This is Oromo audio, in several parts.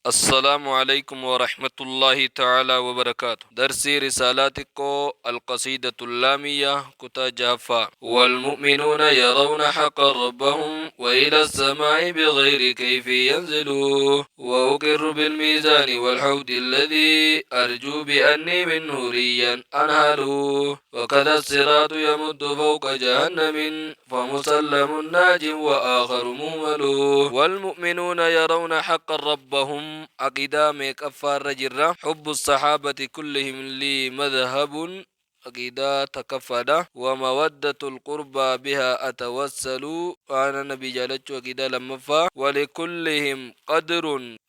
السلام عليكم ورحمة الله تعالى وبركاته. درسي رسالة xiqqoo القصيدة اللامية kutaa jahaffaa. والمؤمنون يرون حقا ربهم وإلى السماء بغير كيف ينزلوا، وأقر بالميزان والحوض الذي أرجو بأني منه ريا أنهل، وكذا الصراط يمد فوق جهنم فمسلم ناج وآخر مهمل. والمؤمنون يرون حقا ربهم. Aqiidaa meeqaffaa irra jirra? حب الصحابة كلهم لي مذهب aqiidaa takkaffaadha. ومودة القربى بها أتوسل waan nabii jaalachuu aqiidaa lammaffaa. ولكلهم قدر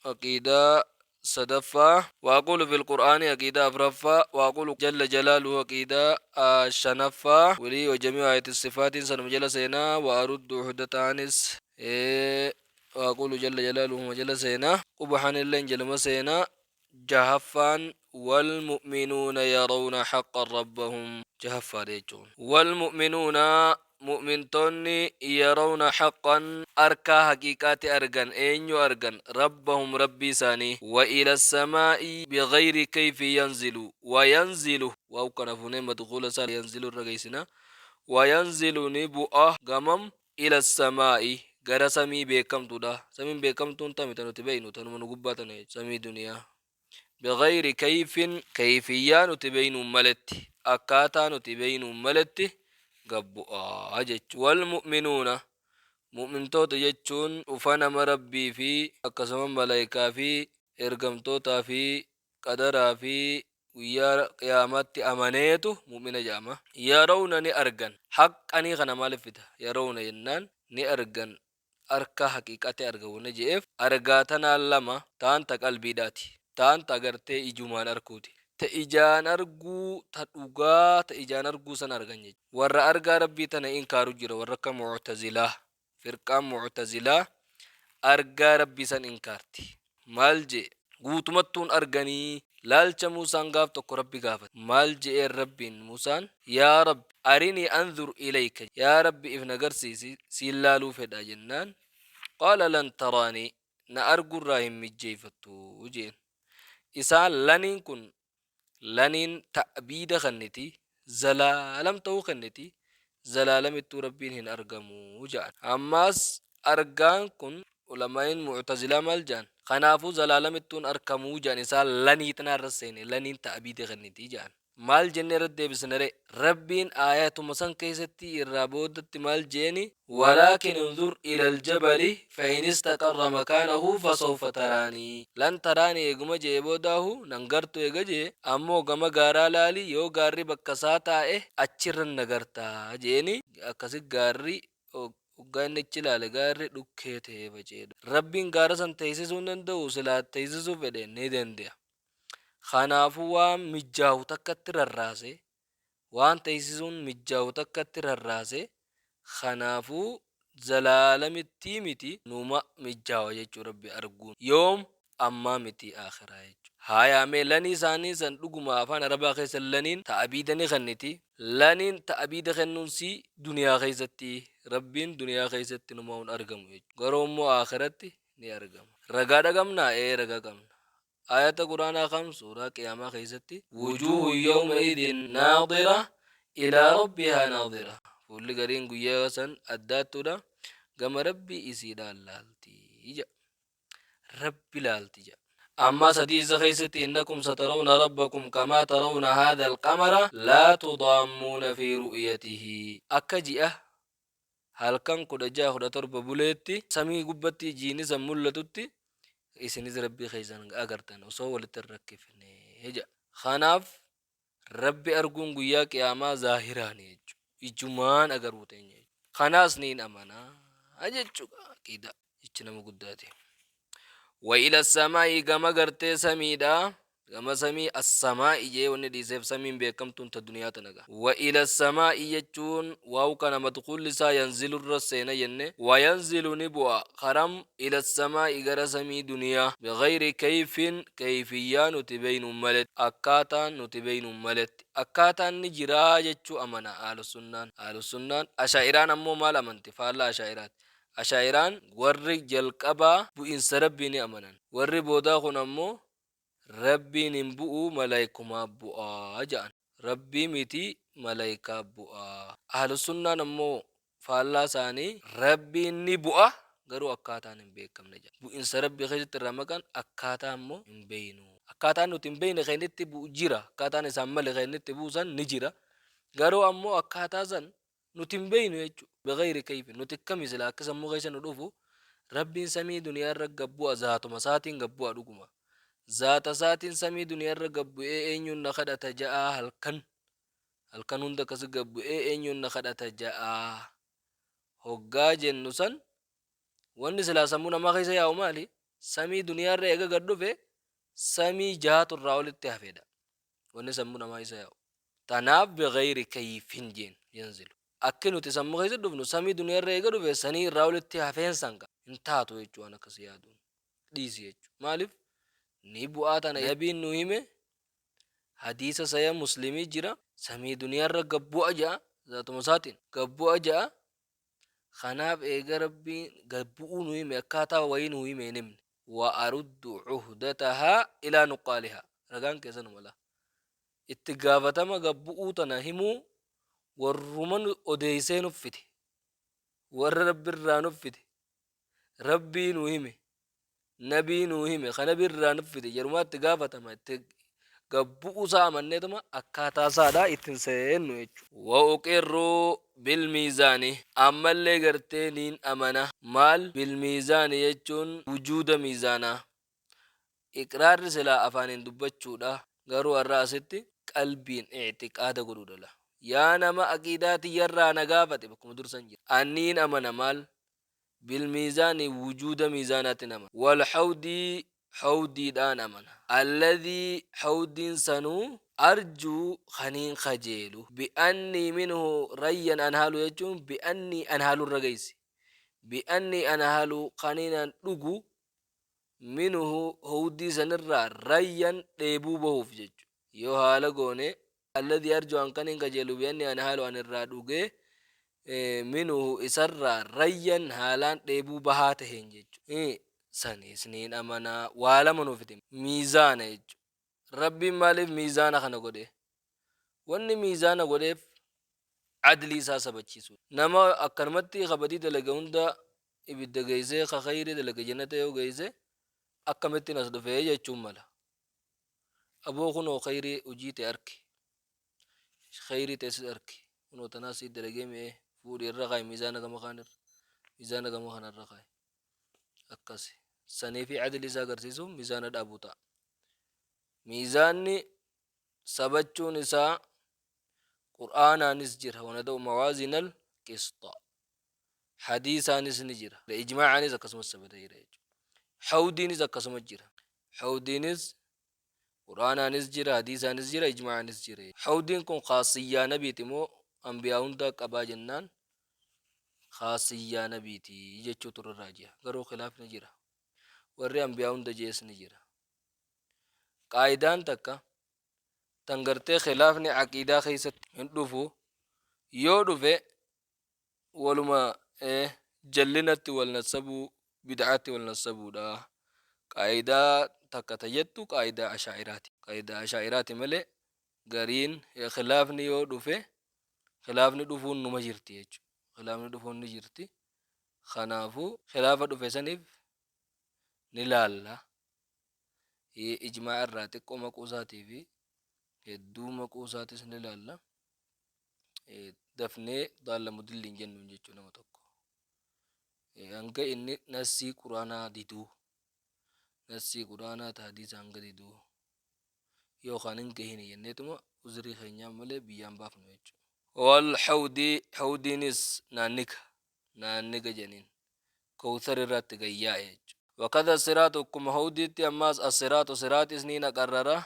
aqiidaa sadaffaa. وأقول في القرآن aqiidaa afraffaa. وأقول جل جلاله aqiidaa shanaffaa. Walii وجميع آيات الصفات sanuma jala seenaa. وأرد وحدتaanis وأقول جل جلاله jala seenaa. Qubahan illeen jaluma seenaa. Jahaffaan والمؤمنون يرون حقا ربهم jahaffaadha jechuun. والمؤمنون mu'mintoonni يرون حقا arkaa haqiiqaatti argan. Eenyu argan? ربهم rabbii isaanii. وإلى السماء بغير كيف ينزل. وينزل waaw kana fuunee madkuula isaa ينزل irra geessina. وينزل ni bu'a. Gamam? إلى السماء gara samii beekamtuudha. Samiin beekamtuun tami? Ta nuti beeynu, tanuma nu gubbaa tana, samii duniyaa. بغير كيف kayfiyyaa nuti beeynuun maletti, akkaataa nuti beeynuun maletti gabbu'aa jechu. والمؤمنون mu'mintoota jechuun ufa nama rabbii fi akkasuma malaayikaa fi ergamtootaa fi qadaraa fi guyyaa qiyaamatti amaneetu mu'mina jedhama. يرون ni argan. Haqqanii kana maaliif fida? يرون jennaan ni argan, arka haqiiqate argan wanna je'eef. Argaa tanaan lama: taan ta qalbiidhaati, taan ta agartee ijumaan arkuuti. Ta ijaan arguu, ta dhugaa, ta ijaan arguu san argan jechuudha. Warra argaa rabbii tana inkaaru jira, warra akka Mu'tazilaa. Firqaan Mu'tazilaa argaa rabbii san inkaarti. Maal jee? Guutumattuun arganii. Laalcha Muusaan gaaf tokko rabbi gaafate. Maal je'een rabbiin Muusaan? "يا رب أرني أنظر إليك", yaa rabbi if na garsiisi, siin laaluu fedha jennaan, قال لن تراني, na argurraa hin mijjeeyfattu jeen. Isaan laniin kun laniin ta'biida kenniti, zalaalam ta'uu kenniti, zalaalamittuu rabbiin hin argamu jedhan. Ammaas argaan kun ulamaa'in Mu'tazilaa maal jedhan? Kanaafuu zalaalamittuun arkamuu jedhan. Isaan lanii tanaa irra seene, laniin ta'biida kenniti jedhan. Maal jennee irratti deebisne ree? Rabbiin aayatuma san keessatti irraa boodatti maal jeeni? ولكن انظر إلى الجبل فإن استقر مكانه فسوف تراني. لن تراني eeguma jee boodaahu nan gartu eega jee, ammoo gama gaaraa laali, yoo gaarri bakka isaa taa'e achirran na gartaa jeeni. Akkasi gaarri hoggaa inni achi ilaale gaarri dhukkee ta'ee faca'edha. Rabbiin gaara san teessisuu hin danda'u? Silaa teessisuu fedhe ni danda'a. Kanaafuu waan mijjaawu takkatti rarraase, waan teessisuun mijjaawu takkatti rarraase. Kanaafuu zalaalamittii miti, numa mijjaawa jechuu rabbi arguun. Yoom? Ammaa miti, akhiraa jechuudha. Hayaamee lanii isaanii san dhuguma afaan Arabaa keessa laniin ta'abiida ni kenniti. Laniin ta'abiida kennuun si duniyaa keessatti rabbiin duniyaa keessatti numa hin argamu jechuudha. Garuu immoo akhiratti ni argama. Ragaa dhagamnaa? Ee, ragaa qabna. Ayata Quraanaa kam? Suuraa Qiyaamaa keessatti وجوه يومئذ ناضرة إلى ربها ناظرة. Fuulli gariin guyyaa san addaattuudha, gama rabbii isiidhaan laalti jedha. Rabbi laalti jedha. Amma sadii isa keessatti إنكم سترون ربكم كما ترون هذا القمر لا تضامون في رؤيته. Akka ji'a halkan 16 17 buleetti samii gubbatti jiini san mul'atutti isinis rabbii keessan agartan osoo walitti hin rakkifne jedha. Kanaaf rabbi arguun guyyaa qiyaamaa zaahiraani jechuudha. Ijumaan agaruu teenya jechuudha. Kanaas niin amanaa jechuudha, aqiidaa jechi nama guddaati. وإلى السماء gama gartee samiidha. Gama samii السماء jee wanni dhiiseef samiin beekamtuun ta duniyaa tana gaha. وإلى السماء jechuun waaw kana madkuulli isaa ينزل irra seena jenne. وينزل ni bu'a. Karam? إلى السماء gara samii duniyaa. بغير كيف kayfiyyaa nuti beeynuun maletti, akkaataan nuti beeynuun maletti. Akkaataan ni jiraa jechuu amana ahlusunnaan. Ahlusunnaan, ashaa'iraan ammoo maal amanti? Faallaa ashaa'iraati. Ashaa'iraan warri jalqabaa bu'insa Rabbii ni amanan. Warri boodaa kun ammoo Rabbiin hin bu'u malaaykumaa bu'aa ja'an. Rabbii miti malaaykaa bu'aa. Ahlusunnaan ammoo faallaa isaanii Rabbiin ni bu'a garuu akkaataan hin beekamne jedhan. Bu'insa Rabbii keessatti irraa maqan akkaataa immoo hin beeynu. Akkaataan nuti hin beeyne kan inni itti bu'u jira. Akkaataan isaan male kan inni itti bu'u san ni jira. Garuu ammoo akkaataa san nuti hin beeynu jechuudha. Bighayri kayfin nuti akkami silaa akka sammuu keessa nu dhufu Rabbiin samii duniyaa irra gad bu'a zaatuma isaatiin gad bu'a dhuguma. Zaata isaatiin samii duniyaa irra gad bu'ee eenyuun na kadhata ja'aa halkan halkan hunda akkasi gad bu'ee eenyuun na kadhata ja'aa hoggaa jennu san wanni silaa sammuu namaa keessa yaa'u maali? Samii duniyaa irra eega gad dhufe samii jahatu irraa olitti hafedha. Wanni sammuu namaa keessa yaa'u. Tanaaf bighayri kayfin jeen yanzilu. Akki nuti sammuu keessa dhufnu samii duniyaa irra eega dhufe sanii irraa olitti hafeen san ka hin taatu jechuu waan akkasi yaaduun dhiisi jechuu. Maaliif ni bu'aa tana nabiin nu hime Hadiisa sahih Muslimii jira. Samii duniyaarra gad bu'a ja'a. Zaatuma isaatiin gad bu'a ja'a. Kanaaf eega Rabbiin gad bu'uu nu hime akkaataa wayii nu hime hin himne. Wa aruddu cuhdatahaa ilaa nuqqaalihaa. Ragaan kee sanuma laa. Itti gaafatama gad bu'uu tana himuu warruma nu odeeysee nuf fide. Warra Rabbirraa nuf fide. Rabbii nu hime. Nabii nuu hime ka nabi irraa nuf fide jarumaa itti gaafatama itti gad bu'uu isaa amanneetuma akkaataa isaadha itti hin seennu jechuudha. Wa uqirru bil miizaani ammallee gartee niin amana maal bil miizaani jechuun wujuuda miizaanaa iqraarri silaa afaaniin dubbachuudha garuu har'a asitti qalbiin i'tiqaada godhuudha la yaa nama aqiidaa tiyyarraa na gaafate bakkuma dursan jira an niin amana maal Bilmiizaani wujuuda miizaanaatiin amana. Walhawdi hawdiidhaan amana. Alladhii hawdiin sanuu arjuu kaniin kajeelu. Bi'annii minhu rayyan anhaalu jechuun bi'annii anhaalu irra geessi. Bi'annii anhaalu kaniin an dhugu minhu hawdii sanirraa rayyan dheebuu bahuuf jechu. Yoo haala goone Alladhii arjuu an kaniin kajeelu bi'annii anhaalu an irraa dhugee minhu isarraa rayyan haalaan dheebuu bahaa taheen jechu. Saniis niin amana. Waa lama nuuf fide. Miizaana jechu. Rabbiin maaliif miizaana kana godhe? Wanni miizaana godheef adlii isaa sabachiisuudha. Nama akkanumatti ka badii dalage hunda ibidda geessee ka khayrii dalage jannata yoo geesse akkamittiin as dhufe jechuun mala. Aboo kunoo kheyrii hujii tee arki kheyrii tee sis arki kunoo tanaa sii dalagee mi'ee fuudhi irra kaayi miizaana gama kaan irra miizaana gama kana irra kaayi akkasi saniifi adli isaa agarsiisuuf miizaana dhaabuu ta'a miizaanni sabachuun isaa qur'aanaanis jira wanada'u mawaazinal qisxa hadiisaanis ni jira ijmaa'aanis akkasumas sabatee jira jechuudha hawdiinis akkasuma jira Hawdiinis Qur'aanaanis jira, hadiisaanis jira, ijmaa'aanis jira. Hawdiin kun khaassiyyaa nabiiti moo anbiyaa hundaa qabaa jennaan khaassiyyaa nabiiti jechuutu irra raajiha. Garuu khilaafni jira. Warri anbiyaa hunda je'es ni jira. Qaayidaan takka tan gartee khilaafni aqiidaa keessatti hin dhufu yoo dhufe waluma jallinatti wal nassabuu bid'aatti wal nassabuudha. Qaa'idaa takka ta jettu qaa'idaa ashaa'iraati. Qaa'idaa ashaa'iraati malee gariin khilaafni yoo dhufe khilaafni dhufuun numa jirti jechuudha. Khilaafni dhufuun ni jirti. Kanaafuu khilaafa dhufe saniif ni laalla. Ijmaa'a irraa xiqqoo maquu isaatii fi hedduu maquu isaatis ni laalla. Dafnee daalla mudilli hin jennuun jechuu nama tokko. Hanga inni nassii quraanaa diduu nassii quraanaa ta hadiisa hanga diduu yookaan hin gahini jenneetuma uzrii keenyaan malee biyyaan baafnu jechuudha. Wal hawdii hawdiinis naanniga naanniga jedhaniin kowthar irraatti gad yaa'e jechuudha. Wakadha siraatu akkuma hawdiitti ammaas assiraatu siraatis niin aqarrara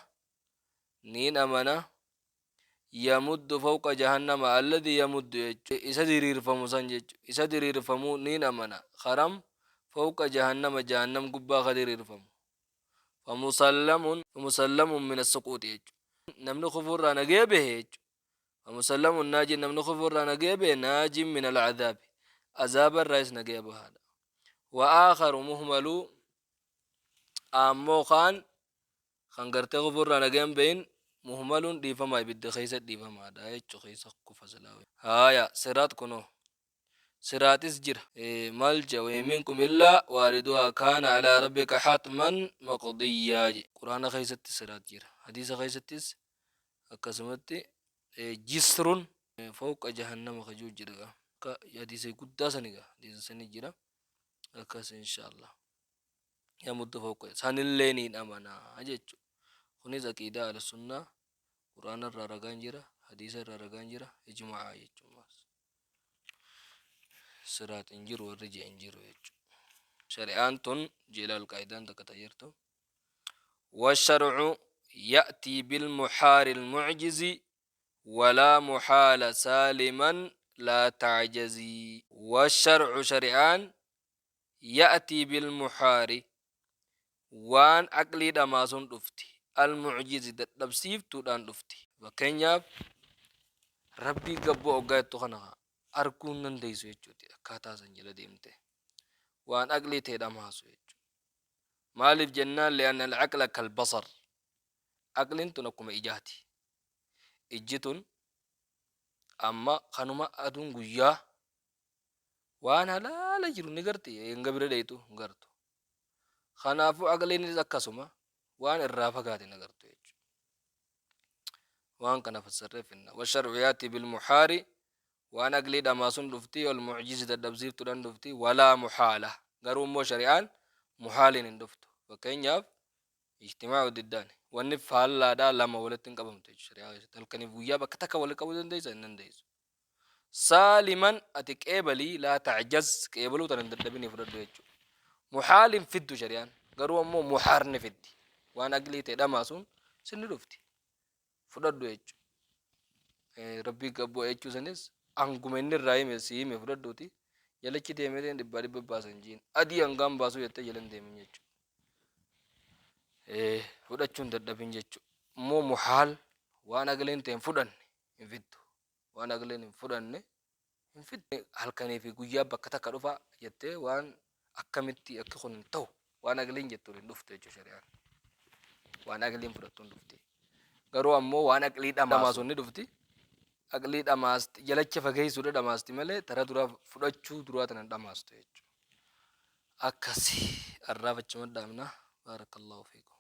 niin amana yamuddu fawqa jahannama alladhii yamuddu jechu isa diriirfamu san jechu isa diriirfamu niin amana karam fawqa jahannama jahannam gubbaa ka diriirfamu famusallamun famusallamun min assuquuxi jechu namni kufuurraa nagaya bahe jechu famusallamun naajin namni kufuurraa nagaya bahe naajin min alcadaabi Azaaba irraayis nagaya bahaadha. Wa aakharu muhmalu ammoo kaan kan gartee kufuu irraa nagaya hin bahin muhmaluun dhiifamaa ibidda keessa dhiifamaadha jechu keessa kufa silaa. Haaya siraat kunoo siraaxis jira. Maal je'a wa in minkum illaa waariduhaa kaana alaa rabbika hatman maqdiyyaa je'e. Qur'aana keessatti siraax jira. Hadiisa keessattis akkasumatti jisrun fawqa jahannama ka ji'u jira gaa. Akka hadiisa guddaa sani gaa hadiisa sani jira. Akkas inshaallah. Yamuddu fawqa sanillee niin amanaa jechu. Kunis aqiidaa ahlusunnaa Qur'aana irraa ragaan jira, hadiisa irraa ragaan jira, ijmaa'a jechuun. Siraax hin jiru warri je'e hin jiru jechuudha. Shari'aan tun jeelaal qaa'idaan takka ta jirtu. Washar'u ya'tii bilmuhaari almu'jizi walaa muhaala saaliman laa ta'jazii. Washar'u shari'aan ya'tii bilmuhaari waan aqlii dhamaasun dhufti. Almu'jizi dadhabsiiftuudhaan dhufti. Fakkeenyaaf Rabbii gabboo hoggaa jettu kana arguu hin dandeessu jechuuti akkaataa san jala deemte. Waan aqlii tee dhamaasu jechuudha. Maaliif jennaan li'anna al-aqla kal-basar. Aqliin tun akkuma ijaati. Ijji tun amma kanuma aduun guyyaa waan halaala jiru ni garti hanga bira dheeytu hin gartu. Kanaafuu aqliinis akkasuma waan irraa fagaate hin agartu jechuudha. Waan kana fassarree finna. Washar'u yaati bilmuhaari waan aqlii dhamaasun dhufti wal mu'jizi dadhabsiiftuudhaan dhufti walaa muhaala garuu immoo shari'aan muhaaliin hin dhuftu. Fakkeenyaaf ijtimaa'u diddaani wanni faallaadhaa lama walitti hin qabamtu jechuudha shari'aa keessatti halkaniif guyyaa bakka takka walitti qabuu dandeessa hin dandeessu. Saaliman ati qeebalii laa ta'jaz qeebaluu tana hin dadhabinii fudhadhu jechuudha. Muhaal hin fiddu shari'aan garuu ammoo muhaar ni fiddi. Waan aqlii ta'e dhamaasuun sinni dhufti. Fudhadhu jechuudha. Rabbii gabboo jechuu sanis hanguma inni irraa hime si hime fudhadhuuti jalachi deemee dhibbaa dhibba baasan jiin adii hangaan baasuu jettee jala hin deemin jechuudha. Fudhachuu hin dadhabin jechuudha. Immoo muhaal waan aqliin ta'e hin fudhanne hin fiddu. Waan aqliin hin fudhanne hin fiddu. Halkanii fi guyyaa bakka takka dhufa jettee waan akkamitti akki kun hin ta'u waan aqliin jettuun hin dhuftu jechuudha shari'aan. Waan aqliin fudhattuun dhufti. Garuu ammoo waan aqlii dhamaasuun ni dhufti. Aqlii dhamaasti jalacha fageessuudha dhamaasti malee tara duraa fudhachuu duraa tana hin dhamaastu jechuudha. Akkasi arraaf achuma dhaabna. Baarakallahu fiikum.